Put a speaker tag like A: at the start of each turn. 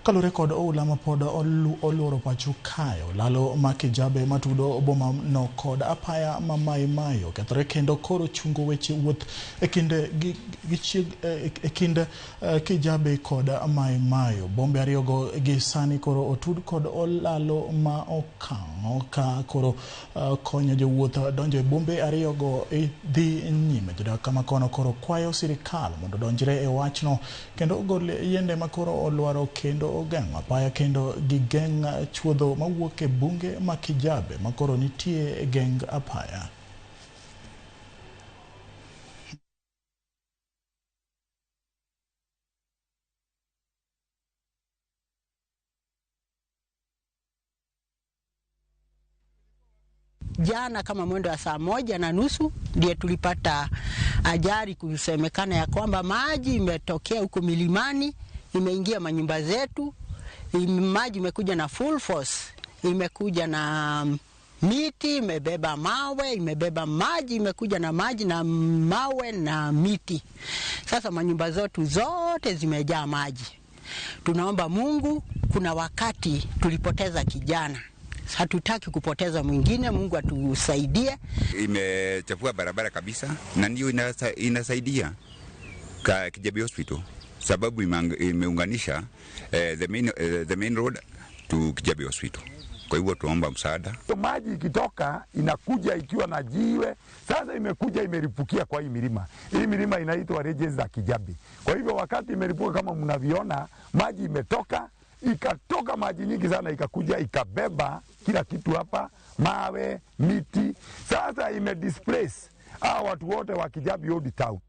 A: Kaluwore kod oula mapod oluoro pacho kae, olalo ma Kijabe matudo boma no kod apaya ma Mai Mai okethore kendo koro chungo weche wuoth e kind Kijabe kod Mai Mai. Bombe ariyogo gi sani koro otud kod olalo ma okang' ka koro konyo jowuoth donjo e bombe ariyogo dhi nyime. Jodak kama kono koro kwayo sirikal mondo odonjre e wachno kendo ogol yiende makoro olwaro kendo ogeng'o apaya kendo gigeng' chuodho mawuok e bunge ma Kijabe makoro nitie e geng apaya.
B: Jana kama mwendo wa 1:30 ndiye tulipata ajali, kusemekana ya kwamba maji imetokea huko milimani, imeingia manyumba zetu, maji imekuja na full force, imekuja na miti, imebeba mawe, imebeba maji, imekuja na maji na mawe na miti. Sasa manyumba zetu zote zimejaa maji. Tunaomba Mungu, kuna wakati tulipoteza kijana, hatutaki kupoteza mwingine. Mungu atusaidie.
C: Imechafua barabara kabisa na ndio inasaidia Kijabe Hospital sababu imeunganisha the main road to Kijabe Hospital. Kwa hivyo tuomba msaada.
D: Maji ikitoka inakuja ikiwa na jiwe, sasa imekuja imeripukia kwa hii milima. Hii milima inaitwa ridges za Kijabe. Kwa hivyo wakati imeripuka kama mnaviona, maji imetoka, ikatoka maji nyingi sana, ikakuja ikabeba kila kitu hapa, mawe, miti. Sasa ime displace hao watu wote wa Kijabe Old Town.